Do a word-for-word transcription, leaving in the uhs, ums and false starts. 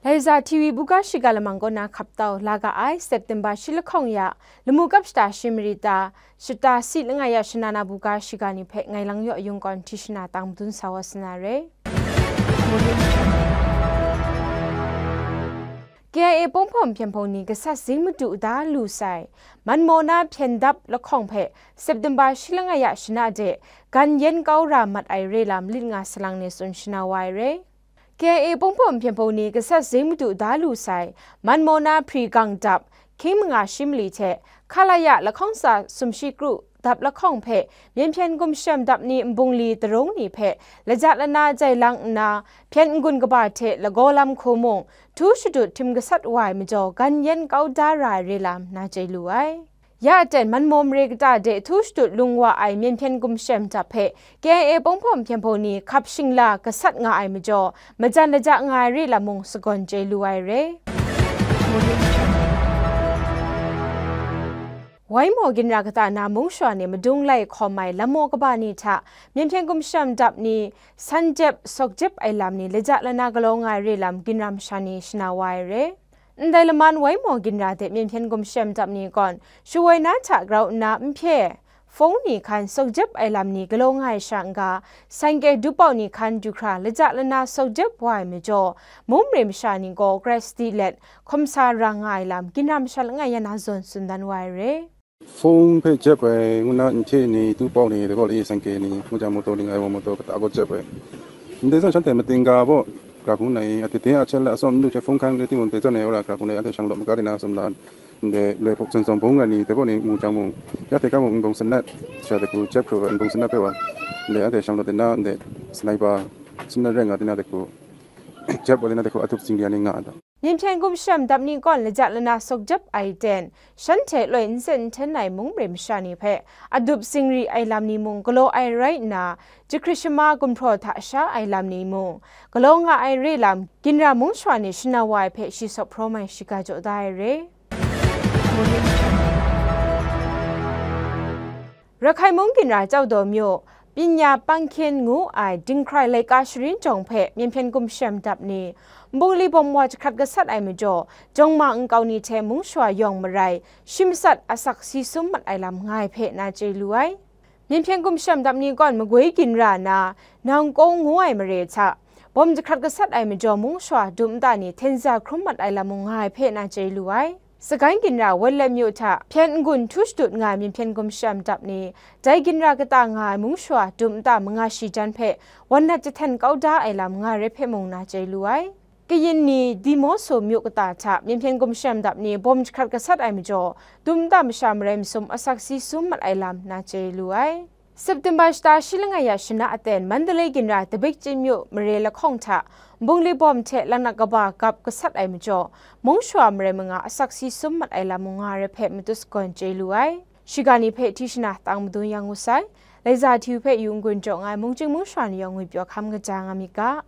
Laiza T V buga shiga lamang kaw na hkap tau la ga ai, September shi lahkawng ya, lamu kap shata shi marit ta, shata si langai ya shana na buga shiga ni hpe ngai Lang Yaw Yung kawn hti shana tang madun sa wa sa na re. K I A Pawng Hpawm Hpyen Hpawng ni gasat zing madu da lu sai, man maw na hpyen dap lahkawng hpe September shi langai ya shana de gan yen kau ra mat ai re lam lit nga salang ni tsun shana wa ai re. K I A Pawng Hpawm Hpyen Hpawng ni gasat zing madu da lu sai, man maw na hpri gang dap, hkying manga shi mali hte, Khalaya lahkawng tsa sumshi kru dap lahkawng hpe, myen hpyen gumshem dap ni nbungli darung ni hpe, laja lana jai lang nna, hpyen n-gun kaba hte lagaw lam hku mung, htu shadut htim gasat wa ai majaw, gan yen kau da ra ai re lam na chye lu ai. Ya aten man maw mare kata de htu shadut lung wa ai myen hpyen gumshem dap hpe, K I A Pawng Hpawm Hpyen Hpawng ni hkap shingla gasat nga ai majaw, majan laja nga ai re lam mung sagawn chye lu ai re. Waimaw ginra kata na mung shawa ni madung lai hkawm ai lam maw kaba ni hta, myen hpyen gumshem dap ni san jep, sawk jep ai lam ni laja lana galaw nga ai re lam ginra masha ni shana wa ai re. Ndai laman Waimaw ginra de myen hpyen gumshem dap ni gawn, shawoi na hta grau nna n hpye, fung ni hkan sawk jep ai lam ni galaw nga ai sha n-ga, sangke dupau ni hkan du hkra laja lana sawk jep wa ai majaw, mung mare masha ni gaw grai sadi let, hkawm sa ra nga ai lam, ginra masha langai ya na zawn tsun dan wa ai re. Fung hpe jep ai, ngu na, nhte ni, dupau ni, dai gaw le, sangke ni, ngu jang, motor ling ai wa, motor kata gaw jep ai. Ndai zawn shanhte mating ga baw, gara hkung nai, a tete a hkyet la, a tsawm n lu hte, fung hkang le, tingmung hte zawn ai, wora gara hkung nai, anhte shanglawt maga de na, a tsawm la, ndai loi hpuk tsawng tsawng bung ai ni, dai gaw ni, mu jang mung, ya hte ga mung, nbung sanat, sha de hku, jep hkru, nbung sanat hpe wa, ndai anhte shanglawt de na, ndai sniper, sanat rai nga de na de hku, jep wa de na de hku, a dup singli ai ni nga ai. Myen hpyen gumshem dap ni gawn laja lana sawk jep ai ten, shanhte loi n sen n hten ai mung mare masha ni hpe, a dup singri ai lam ni mung galaw ai rai nna, jahkrit shama gumhpraw hta sha ai lam ni mung, galaw nga ai re lam, ginra mung shawa ni shana wa ai hpe shi sawp hpraw mai shiga jaw da ai re. Rakhai mung ginra Chyaw Daw myu, Pyinya Pang Hkyen ngu ai dinghkrai laika sharin jawng hpe myen hpyen gumshem dap ni, nbungli bawm wa jahkrat gasat ai majaw, jawng ma nkau ni hte mung shawa yawng marai, shi matsat asak si sum mat ai lam nga ai hpe na chye lu ai. Myen hpyen gumshem dap ni gawn magwi ginra na, Nang Kong ngu ai mare hta, bawm jahkrat gasat ai majaw mung shawa dum nta ni hten za hkrum mat ai lam mung nga ai hpe na chye lu ai. Sagan ginra Wenlet myu hta hpyen n-gun htu shadut nga ai myen hpyen gumshem dap ni, dai ginra kata nga ai mung shawa dum nta manga shi jan hpe wan nat jahten kau da ai lam nga ai re hpe mung na chye lu ai. Kayin ni Dimoso myu kata hta myen hpyen gumshem dap ni bawm jahkrat gasat ai majaw, dum nta masha marai masum asak si sum mat ai lam na chye lu ai. September shata shi langai ya shana aten Mandalay ginra Tabik Chyin myu mare lahkawng hta, nbungli bawm hte laknak kaba gap gasat ai majaw, mung shawa marai manga asak si sum mat ai lam mung nga ai re hpe matut sagawn chye lu ai. Shiga ni hpe hti shana tang madun yang ngu sai. Laiza T V hpe yu n-gun jaw nga ai mungchying mung shawa ni yawng ngwipyaw hkam kaja nga myit ga.